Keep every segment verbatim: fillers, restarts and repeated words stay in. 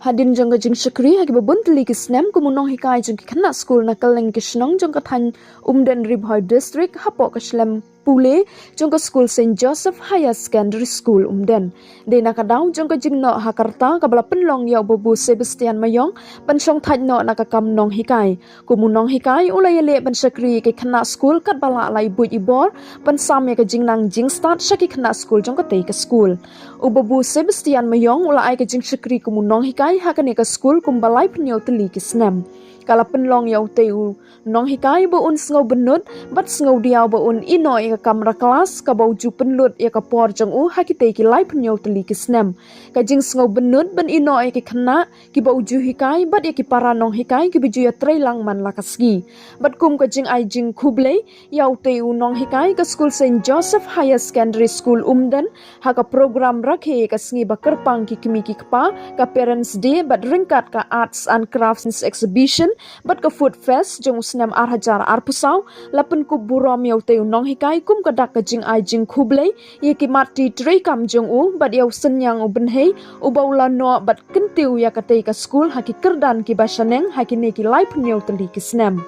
Hadien jong ka jingshakri ha kiba bun tylli ki snem kum u nonghikai jong ki khynnah skul na kylleng ki shnong jong ka thaiñ Umden, Ri Bhoi District, hapoh ka shlem pule jong ka skul Saint Joseph Higher Secondary School, Umden. Dei na ka daw jong ka jingnoh ha ka rta kaba la pynlong ïa u Babu Sebastian Mayong ban shongthait noh na ka kam nonghikai. Kum u nonghikai u la ïaleh ban shakri ïa ki khynnah skul katba lah la i buit i bor ban sam ïa ka jingnang jingstad sha ki khynnah skul jong katei ka skul. U Babu Sebastian Mayong u la ai ka jingshakri kum u nonghikai ha kane ka skul kumba laiphew tylli ki snem. Ka la pynlong ïa utei u nonghikai ba un sngewbynnud bad sngewdiaw ba un ïehnoh ïa ka kamra klas kaba u ju pynlut ïa ka por jong u ha kitei ki laiphew tylli ki snem. Ka jingsngewbynnud ban ïehnoh ïa ki khynnah kiba u ju hikai bad ïa ki para nonghikai kiba ju ïatreilang man la ka sngi. Bad kum ka jingai jingkhublei ïa utei u nonghikai, ka skul Saint Joseph Higher Secondary School, Umden, ha ka program rakhe ka sngi ba kyrpang ki kmie ki kpa, ka Parents Day, bad ryngkat ka Arts and Crafts Exhibition bad ka Food Fest jong u snem ar hajar arphew saw, la pynkup burom ïa utei u nonghikai kum ka dak ka jingai jingkhublei ïa ki mat treikam jong u bad ïa u synñiang u bynhei uba u la noh bad kyntiew ïa katei ka skul ha ki kyrdan kiba shaneng ha kine ki laiphew tylli ki snem.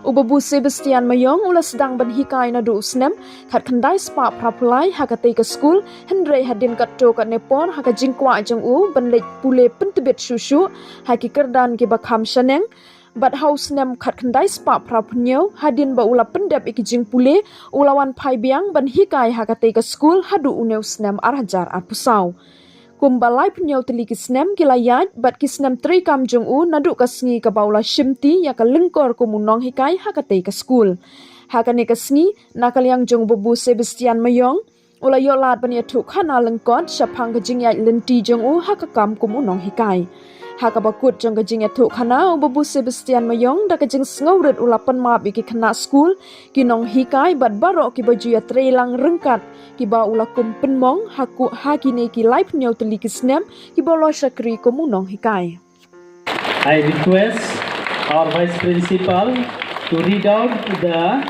U Babu Sebastian Mayong u la sdang ban hikai naduh u snem khatkhyndai spah phra phew lai ha katei ka skul, hynrei hadien katto katne por ha ka jingkwah jong u ban leit pule pyntbit shuh shuh ha ki kyrdan kiba kham shaneng, bad ha u snem khatkhyndai spah phra phew hynñiew, hadien ba u la pyndep ïa ki jingpule, u la wan phai biang ban hikai ha katei ka skul haduh une u snem ar hajar arphew saw. Kumba laiphew tylli ki snem ki la ïaid bad ki snem treikam jong u naduh ka sngi kaba u la shimti ïa ka lyngkor kum u nonghikai ha katei ka skul. Ha kane ka sngi, na ka liang jong u Babu Sebastian Mayong, u la ïoh lad ban ïathuh khana lyngkot shaphang ka jingïaid lynti jong u ha ka kam kum u nonghikai. Ha kaba kut jong ka jingïathuh khana, u Babu Sebastian Mayong da ka jingsngewrit u la pan map ïa ki khynnah skul, ki nonghikai bad baroh kiba ju ïatreilang ryngkat kiba u la kum pynmong ha ku ha kine ki laiphew tylli ki snem kiba u la shakri kum u nonghikai. I request our Vice Principal to read out the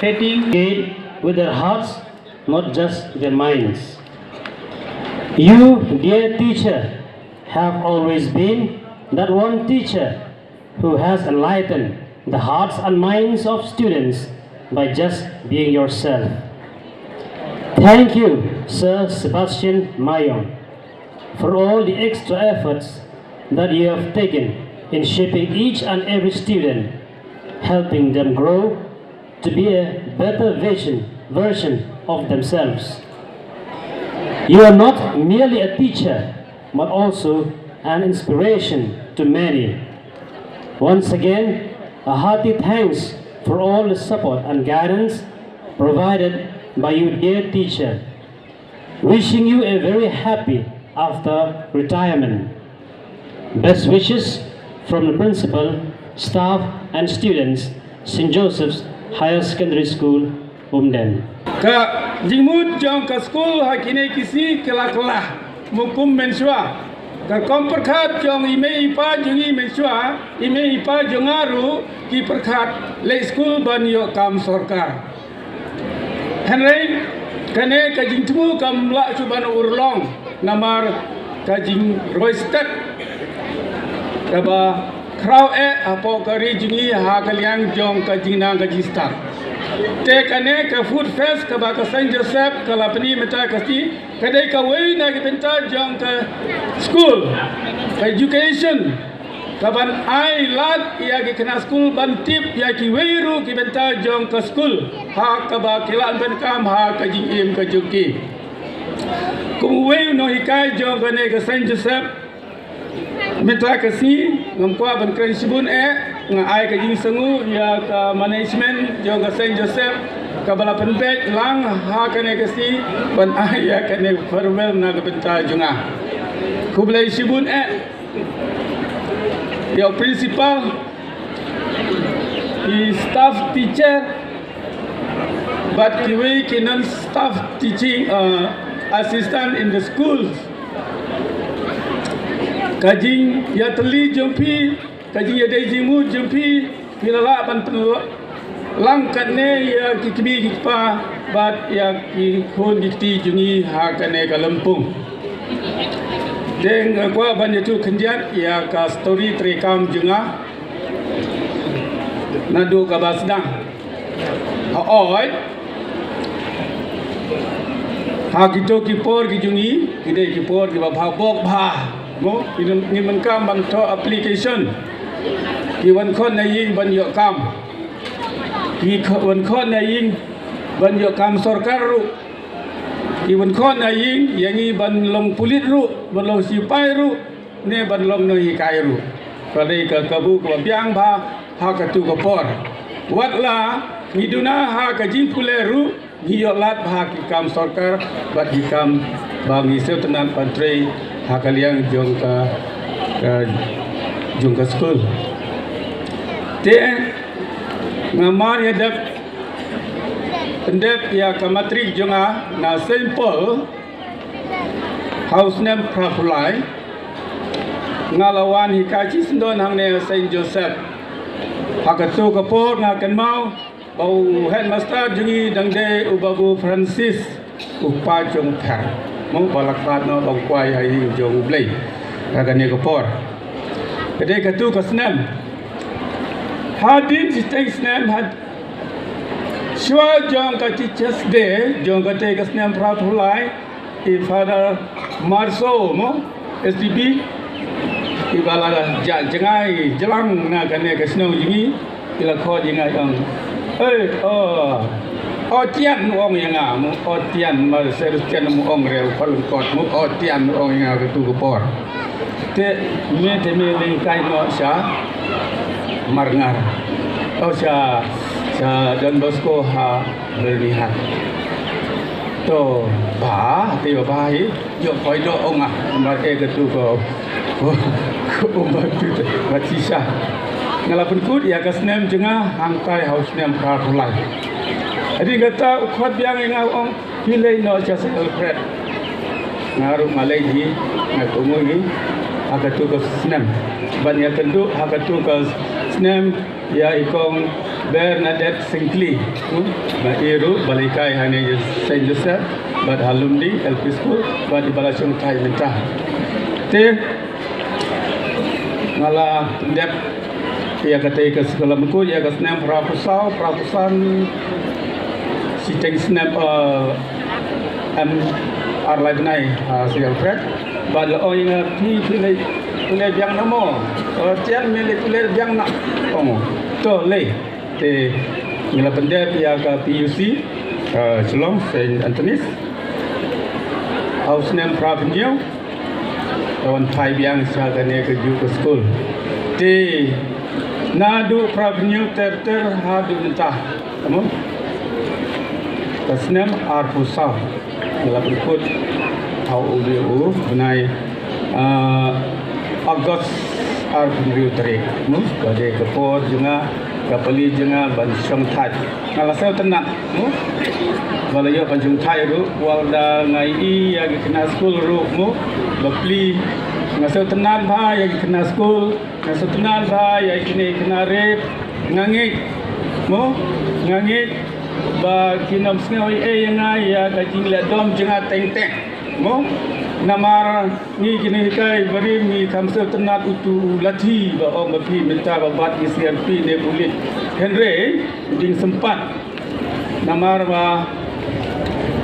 fitting gate with their hearts, not just their minds. You, dear teacher, have always been that one teacher who has enlightened the hearts and minds of students by just being yourself. Thank you, Sir Sebastian Mayong, for all the extra efforts that you have taken in shaping each and every student, helping them grow to be a better vision, version of themselves. You are not merely a teacher, but also an inspiration to many. Once again, a hearty thanks for all the support and guidance provided by you, dear teacher. Wishing you a very happy after retirement. Best wishes from the principal, staff and students, Saint Joseph's Higher Secondary School, Umden. Ka jingmut jong ka skul ha kine ki sngi ki la kylla, mo kum mynshuwa. Ka rukom pyrkhat jong i mei i pa jong ngi mynshuwa, i mei i pa jong nga ruh ki pyrkhat leit skul ban ïoh kam sorkar. Hynrei kane ka jingthmu kam lah shuh ban urlong namar ka jingroi stet kaba khraw eh hapoh ka ri jong ngi ha ka liang jong ka jingnang ka jingstad. Te kane ka Food Fest kaba ka Saint Joseph ka la pyni mynta ka sngi ka dei kawei na ki bynta jong ka skul, ka education, ka ban ai lad ïa ki khynnah skul ban tip ïa kiwei ruh ki bynta jong ka skul ha kaba ki lah ban kam ha ka jingim ka jong ki. Kum uwei u nonghikai jong kane ka Saint Joseph, mynta ka sngi ngam kwah ban kren shibun eh, nga ai ka jingsngew ïa ka management jong ka Saint Joseph kaba la pynbeit lang ha kane ka sngi ban ai ïa kane farewell na ka bynta jong nga. Khublei shibun eh ïa u principal, i staff teacher bad kiwei ki non staff teaching, uh, assistant in the schools. Ka jingïatylli jong phi, ka jingïadei jingmut jong phi, phi la lah ban pynlang katne ïa ki kmie ki kpa bad ïa ki khun ki kti jong ngi ha kane ka lympung. Te nga kwah ban ïathuh khyndiat ïa ka story treikam jong nga naduh kaba sdang. Hooid, ha kito ki por ki jong ngi, ki dei ki por kiba bha bok bha. Mo, ngi, ngi donkam ban thoh application. Ki wan khot na ïing ban ïoh kam. Ki kho-, wan khot na ïing ban ïoh kam sorkar ruh. Ki wan khot na ïing ïa ngi ban long pulit ruh, ban long sipai ruh, ne ban long nonghikai ruh. Ka dei ka kabu kaba biang bha ha katu ka por. Wat la ngi duna ha ka jingpule ruh, ngi ïoh lad bha ki kam sorkar bad ki kam ba ngi sngewtynnat ban trei ha ka liang jong ka, ka, jong ka skul. Te nga mar ïa dep pyndep ïa ka matrik jong nga na Saint Paul ha u snem phra phew lai. Nga la wan hikai shisyndon hangne Saint Joseph. Ha katu ka por nga kynmaw ba u headmaster jong ngi dang dei u Babu Francis, u kpa jong u Pher. Mo, ba la khlad noh ban kwai ha ïing jong U Blei ha kane ka por. Ka dei katu ka snem. Hadien shiteng snem, ha shuwa jong ka Teachers' Day jong katei ka snem phra phew lai, i Father Marso, mo, S D B, iba la jah jngai jlang na kane ka shnong jong ngi, i la khot ïa nga, i ong, "Ei, o, o Tian," u ong ïa nga, mo, "O Tian, ma Sebastian mo ong re, u pha lyngkot, mo, o Tian," u ong ïa nga katu ka por. Te me, te me lyngkai noh sha Marngar. O sha, sha Don Bosco ha Byrnihat. To bha, te bha hi, ïoh poi doh ong ah, namar eh katu ko, ko, ko umat tu te, mat shisha. Nga la pynkut ïa ka snem jong nga hangtai ha u snem phra phew lai. Hadien kata u khot biang ïa nga, u ong, "Phi leit noh sha Saint Alfred." Nga ruh nga leit hi, nga kohnguh hi ha katu ka snem. Ban ïakynduh ha katu ka snem ïa i kong Bernadette Syngkli, hmm, ba i ruh ba la hikai hangne Saint Joseph bad ha Lumding L P School bad iba la shongthait mynta. Te nga la pyndep ïa katei ka skul, la pynkut ïa ka snem phra phew saw, phra phew san, shiteng snem, eh, em, ar lai bnai, eh, Saint Alfred. Bad la ong ïa nga, "Phi, phi leit pule biang noh mo? Eh, Tian, me leit pule biang noh?" Ong, "To leit." Te ngi la pyndep ïa ka P U C, eh, Shillong, Saint Anthony's. Ha u snem phra phew hynñiew la wan phai biang sha kane kajuh ka skul. Te naduh phra phew hynñiew ter ter haduh mynta, mo, ka snem ar phew saw. Nga la pynkut ha u bnai, ah, August ar phew hynriew tarik, mo, ka dei ka por jong nga, ka pali jong nga ban shongthait. Nga la sngewtynnat, mo, ba la ïoh ban shongthait ruh, wat la nga ïohi ïa ki khynnah skul ruh, mo, ba pli. Nga sngewtynnat bha ïa ki khynnah skul, nga sngewtynnat bha ïa kine ki khynnah rit. Nga ngeit, mo, nga ngeit ba kin ym sngew ei ei ïa nga ïa ka jingleh dom jong nga teng teng, mo. Namar ngi ki nonghikai barim ngi kham sngewtynnat utu u lathi ba ong ba phi mynta ba bat ngi C R P ne pulit. Hynrei dang sympat. Namar ba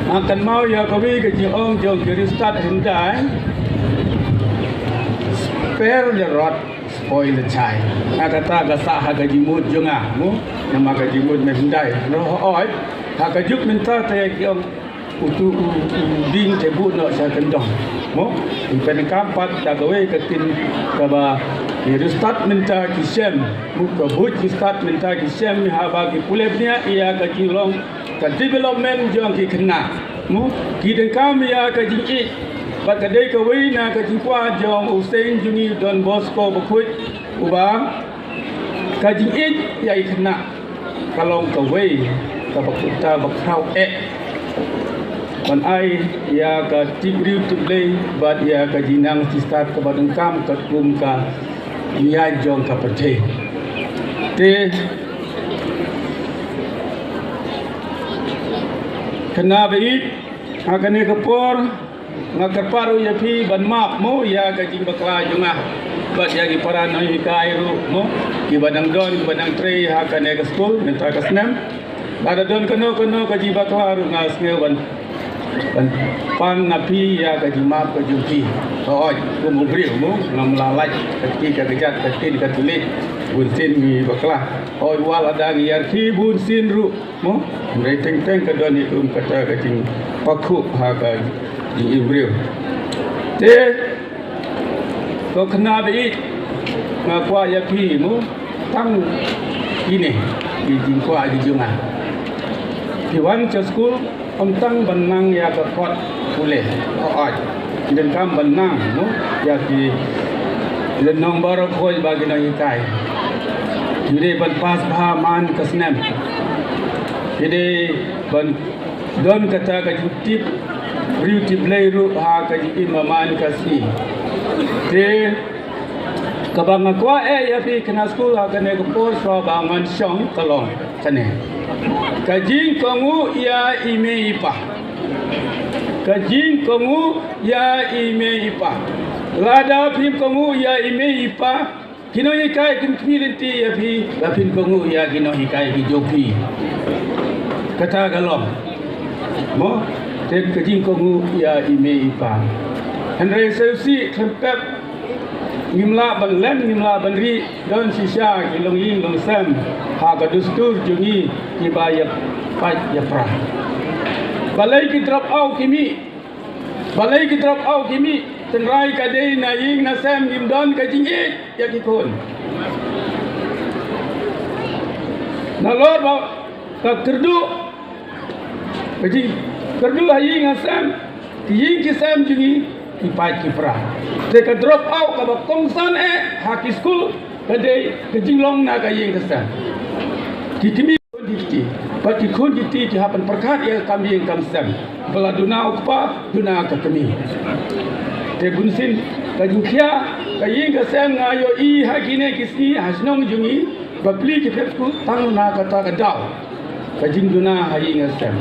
nga kynmaw ïa kawei ka jingong jong ki riewstad hyndai, "Spare the rod, spoil the child." Nga kata ka sah ha ka jingmut jong nga, mo. Namar ka jingmut mynhyndai. Hooid, ha ka juk mynta te ki ong, "Utu u, u dieng te buh noh sha kyndong." Mo, ngi pyndonkam pat da kawei ka ktien kaba ki riewstad mynta ki shem, mo, ka buit riewstad mynta ki shem, haba ki pule bniah ïa ka jinglong ka development jong ki khynnah, mo, ki donkam ïa ka jingïeit. Bad ka dei kawei na ka jingkwah jong u Saint jong ngi Don Bosco Bakhuid, uba ka jingïeit ïa ki khynnah ka long kawei kaba khuid, kaba khraw eh ban ai ïa ka tip briew tip Blei bad ïa ka jingnang jingstad kaba donkam katkum ka ïaid jong ka pyrthei. Te khynnah ba ïeit, ha kane ka por Nga kyrpad ruh ïa phi ban map mo ïa ka jingbakla jong nga bad ïa ki para nonghikai ruh mo, kiba dang don, kiba dang trei ha kane ka skul mynta ka snem. Lada don kano kano ka jingbakla ruh nga sngew ban, ban pang na phi ïa ka jingmap ka jong phi. Hooid, kum u briew mo, ngam lah lait ka kti ka kjat, ka ktien ka thylliej. Bunsien ngi bakla. Hooid, wat lada ngi ïarkhie bunsien ruh mo, hynrei teng teng ka don ïa ka um kata ka jingpakhuh ha ka jingim briew. Te ko khynnah ba ïeit, nga kwah ïa phi mo, tang kine ki jingkwah ki jong nga. Phi wan sha skul, ym tang ban nang ïa ka kot pule. Hooid, phi donkam ban nang mo ïa ki lynnong baroh khoit ba ki nonghikai. Phi dei ban pass bha man ka snem. Phi dei ban don kata ka jingtip briew tip Blei ruh ha ka jingim man ka sngi. Te kaba nga kwah eh ïa phi khynnah skul ha kane ka por shuwa ba ngan shong ka long kane. Ka jingkohnguh ïa i mei i pa. Ka jingkohnguh ïa i mei i pa. Lada phim kohnguh ïa i mei i pa, ki nonghikai kin khmih lynti ïa phi ba phin kohnguh ïa ki nonghikai ki jong phi. Kata ka long mo, te ka jingkohnguh ïa i mei i pa. Hynrei shisha khlem pep ngim lah ban lem, ngim lah ban rieh, don shisha ki longïing longsem ha ka dustur jong ngi kiba ïa pait ïa pra. Balei ki drop out ki mih? Balei ki drop out ki mih? Tynrai ka dei na ïing na sem ngim don ka jingïeit ïa ki khun. Nalor ba ka kyrduh, ka jingkyrduh ha ïing ha sem, ki ïing ki sem jong ngi ki pait ki pra. Te ka drop out kaba kongsan eh ha ki skul ka dei ka jinglong na ka ïing ka sem. Ki kmie ki khun ki kti, bad ki khun ki kti ki hap ban pyrkhat ïa ka kam ïing kam sem. Ba la duna u kpa, duna ka kmie. Te bunsien ka jingkhia ka ïing ka sem nga ïohi ha kine ki sngi ha shnong jong ngi, bapli ki prep school tang na kata ka daw ka jingduna ha ïing ha sem.